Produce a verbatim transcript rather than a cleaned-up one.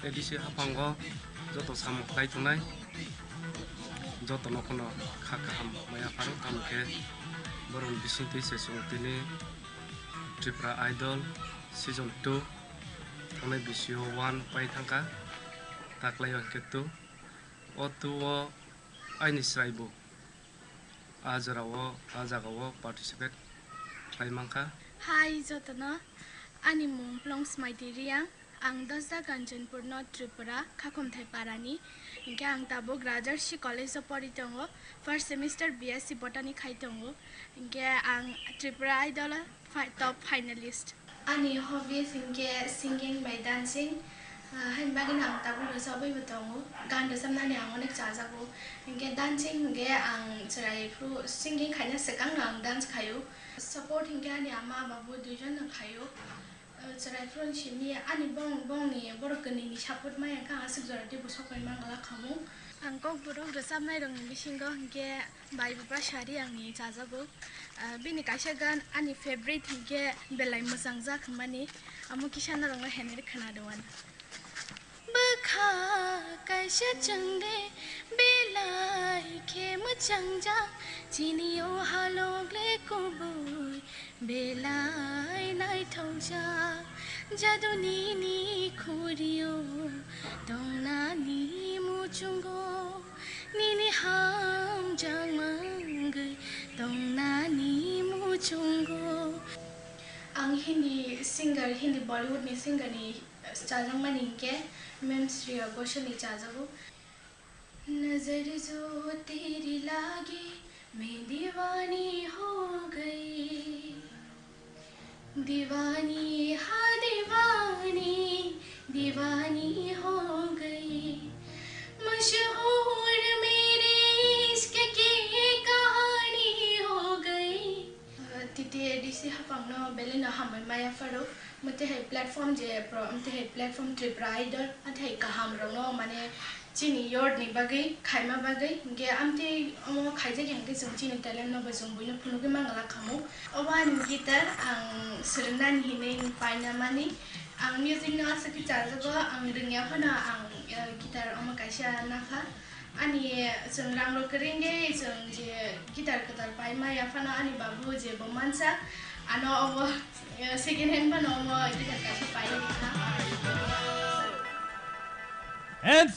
A D C haphango joto samung khlai tongnai, jotono phano kha kaham maya pharo, tamo khe borokni bisingtwi se chwng tini Tripura Idol season two thangnai bisio one pai thangkha, taklai o hwnkhe two, o two o aini chwraibo a jorao, a jagao participate khlai mankha. Hi jotono, ani mung Longsmaiti Riang. Ang Dosda Kanchanpur North Tripura, Khakhomthai Parani. Hinkhe ang tabuk Rajarshi College o pori tongo, first semester B S C Botany khai tongo. Hinkhe ang Tripura Idol o fi-, top finalist. Ani hobbies hinkhe singing bai dancing. Ah, haini bagwino ang tabuk rwchapwi bo tongo. Gan rwchapnani ang onek chajago. Hinkhe dancing hinkhe ang chwrai phuru singing khaina swkangno ang dance khaio. Support hinkhe ani ama babu duijonno khaio. Ah, chwrai phuru simi ani bong-, bongni borok kwnwini support maya khe ang aswk jora teibo sokbai mangala khamung. Ang kokborok rwchapnairokni bisingo hinkhe Bai Bupra Sari angni chajago. Ah, bini kaisa gan ani favorite hinkhe belai mwchang jak hwnmani, amo kisa norokno heneri khwnadwano. Bwkha kaisa chwngde belai khe mwchangjak, chini o halok le kubui belai naithokjak. Jadu nini khuriyo tongnani muchungo, nini hamjakma wngwi tongnani muchungo. Ang Hindi singer, Hindi Bollywood ni singer ni chajakmani hinkhe Ma'am Shreya Ghoshal ni chajago. नजर जो तेरी लागी मैं दीवानी हो गई, दीवानी हाँ दीवानी, दीवानी हो गई, मशहूर मेरे इश्क की कहानी हो गई। Titi A D C haphangno belai no hambai maya pharo, mwtwi hai platform je pro, mwtwi hai platform Tripura Idol, mwtwi hai kaham rokno mane chini yard ni bagwi khaima bagwi, hinkhe amtwi omo khaijak hinkhe chwng chini talent no bo chwng buino phunugwi mangala khamu. Obo ani guitar ang swrwngnani hinwi paina mani, ang music no aswk khe chajago, ang rwngya phano ang, eh, guitar omo kaisa nakha. Ani chwng rang rok kwrwngwi chwng je guitar kwtal paima yaphano ani babu je bo mansa, ano obo, eh, second hand phano omo guitar kaisa pai rikha.